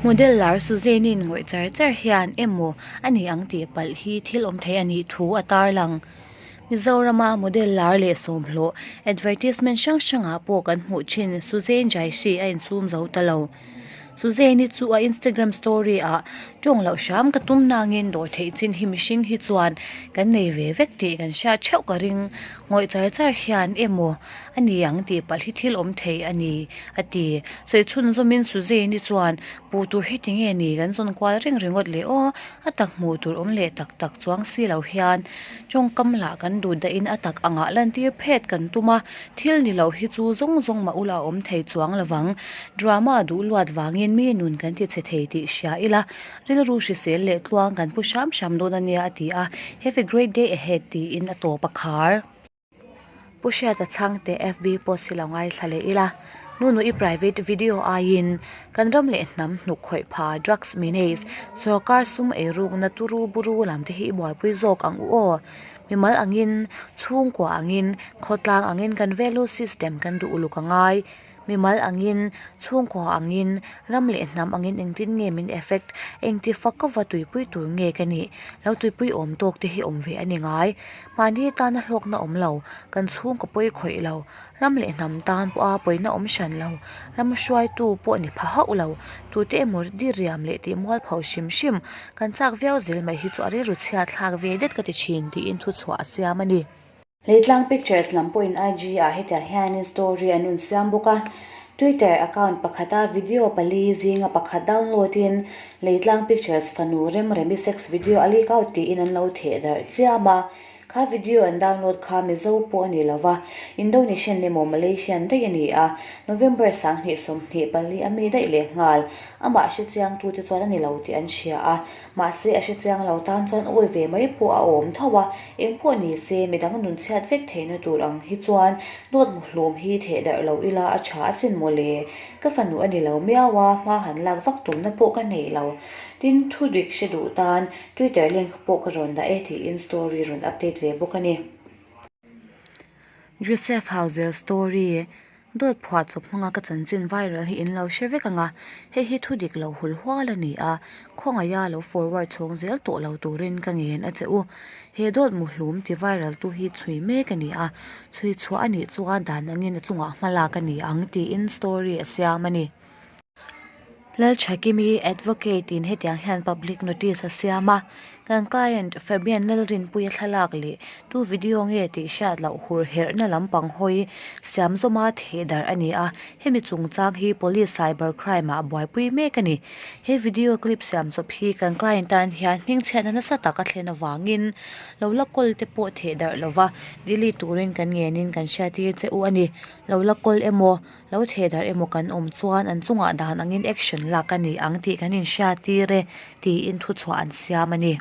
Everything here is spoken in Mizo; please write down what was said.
Model lar Suzanne-in ngawih char char hian emaw a ni ang tih palh hi thil awm thei a nih thu a tarlang. Mizorama model lar leh sawmhlawh advertisement hrang hrangah pawh kan hmuh thin Suzanne Jaishree a insum zo ta lo. Suzanne-i chu a Instagram story ah tawng loh hram ka tum nangin dawr theih chin hi mihring hi chuan kan nei ve vek tih kan hriat theuh ka ring. Ngawih char char hian emaw a ni ang tih palh hi thil awm thei a ni a ti. Sawi chhunzawmin Suzanne-i chuan puh tur hi tinge ni kan zawn kual reng ringawt leh aw a tak hmuh tur awm leh tak tak chuang si lo hian tawngkam lah kan duh dahin a tak angah lantir phet kan tum a, thil ni loh hi chu zawng zawng mah ula a awm thei chuang lovang. Drama duh luat vangin mi nun kan ti chhe thei tih hria ila, rilru hrisel leh tluang kan pu hram hram dawn a nia a ti a, Have a great day ahead tiin a tawp a khar. Pu Hriata chhangte FB post hi lo ngaithla leh ila, Nunu i private video aiin kan ram leh hnam hnuk khawih pha drugs menace sorkar sum eirukna turu buru lam te hi i buaipui zawk ang u aw. Mimal angin, chhungkua angin, khawtlang angin kan value system kan duh uluk a ngai. Mimal angin, chhungkua angin, ram leh hnam angin engtin nge min effect, engti fak ka va tuipui tur nge ka nih, lo tuipui awm tawk te hi awm ve a ni ngai. Mahni tana hlawkna awm lo, kan chhungkaw pawi khawih lo, ram leh hnam tan pawha pawina awm hran lo, ram hruaitu pawh ni pha hauh lo, tute emaw diriam leh tih mualpho hrim hrim, kan chak viau zel mai hi chu a rilru chhiat thlak ve det ka ti thin tiin thuchhuah a siam a ni. Leitlang Pictures lam pawhin IG ah hetiang hianin story an rawn siam bawk a, Twitter account pakhata video pali zinga pakhat download in Leitlang Pictures fanu Remremi sex video a leak out tiin an lo theh darh chiam a, kha video an download kha Mizo pawh a ni lova, Indonesian emaw Malaysian daih a ni a, November 2024 a mi daih lehnghal, amah hrechiangtute chuan a ni lo tih an hria a. Mahse, a hrechiang lo tan chuan awi ve mai pawh a awm tho a, eng pawh ni se midang nun chhiat vek theihna tur ang hi chuan dawt muhlum hi theh darh lo ila a tha asin mawle. Ka fanu a ni lo miau a, hma han lak vak tumna pawh ka nei lo. Tin, thu dik hre duh tan Twitter link pawh ka rawn dah e tiin story rawn update ve bawk a ni. Joseph Hauzel story Dawt phuah chawp hmanga ka chanchin viral hi in lo hre vek ang a, hei hi thu dik lo hul hual a ni a, khawngaia lo forward chhawng zel tawh lo turin ka ngen a che u. He dawt muhlum ti viral tu hi chhui mek a ni a, chhui chhuah a nih chuan dan angin a chungah hma lak a ni ang tiin story a siam a ni. Lalthakimi Advocate in hetiang hian public notice a siam a, kan client Fabian Lalrinpuia thlalak leh tu video nge tih hriat loh hur herhna lampang hawi siam zawma theh darh a ni a, hemi chungchang hi police cyber crime ah buaipui mek a ni. He video clip siam chawp hi kan client tan hian hmingchhiatna nasa tak a thlen avangin lo la kawl te pawh theh darh lova delete turin kan ngenin kan hriattir che u a ni. Lo la kawl emaw Lo theh darh emaw kan awm chuan an chungah dan angin action lak a ni ang tih kan inhriattir e, tiin thuchhuah an siam a ni.